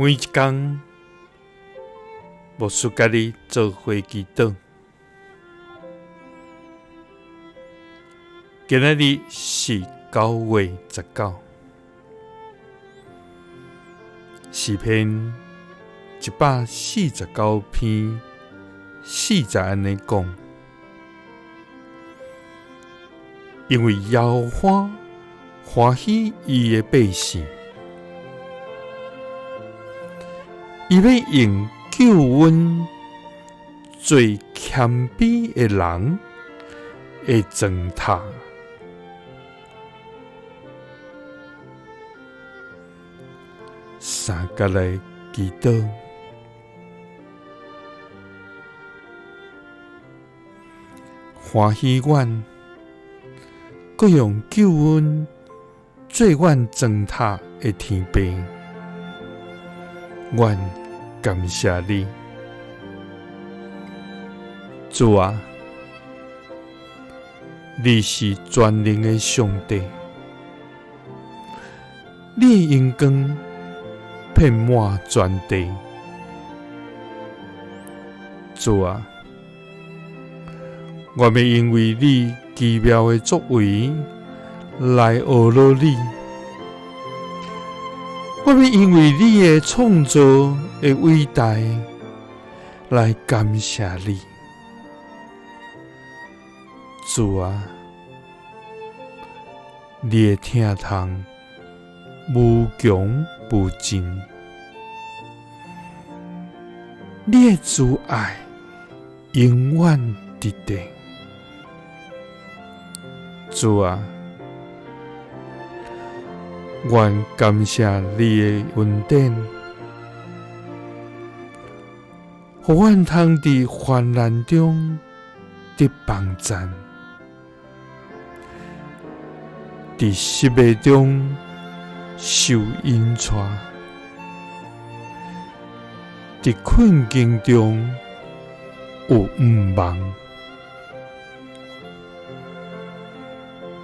每一工，牧师佮你做伙祈祷。今仔日是9月19，诗篇149篇4节按呢讲：因为耶和华欢喜伊的百姓，伊欲用救恩做谦卑的人的床榻。三角来祈祷，欢喜阮，阁用救恩做阮床榻的天父，阮感谢你，主啊，你是全能的上帝，你的荣光遍满全地。主啊，我欲因为你奇妙的作为来学罗你，我欲因为你的创造的伟大来感谢你。主啊，你的疼痛无穷无尽，你的慈爱永远伫咧。主啊，愿感谢你的恩典，予阮通伫患难中得帮助，伫失败中受引带，伫困境中有盼望。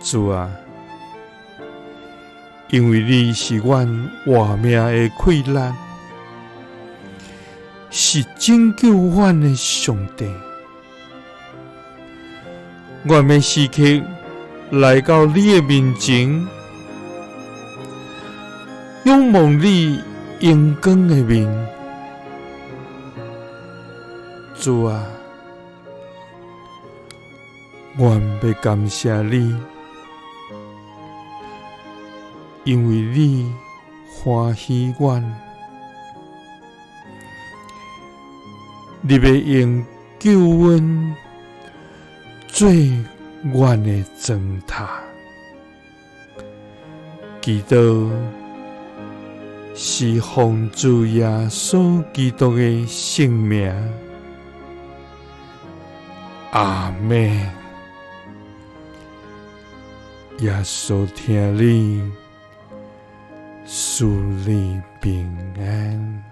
主啊，因为你是阮活命的气力，是拯救阮的上帝。阮欲时刻来到你的面前，仰望你荣光的面。主啊，阮欲感谢你，因为你欢喜阮，你欲用救恩做阮的床榻。祈祷是奉主耶稣基督的圣名，阿们。耶稣疼你，赐你平安。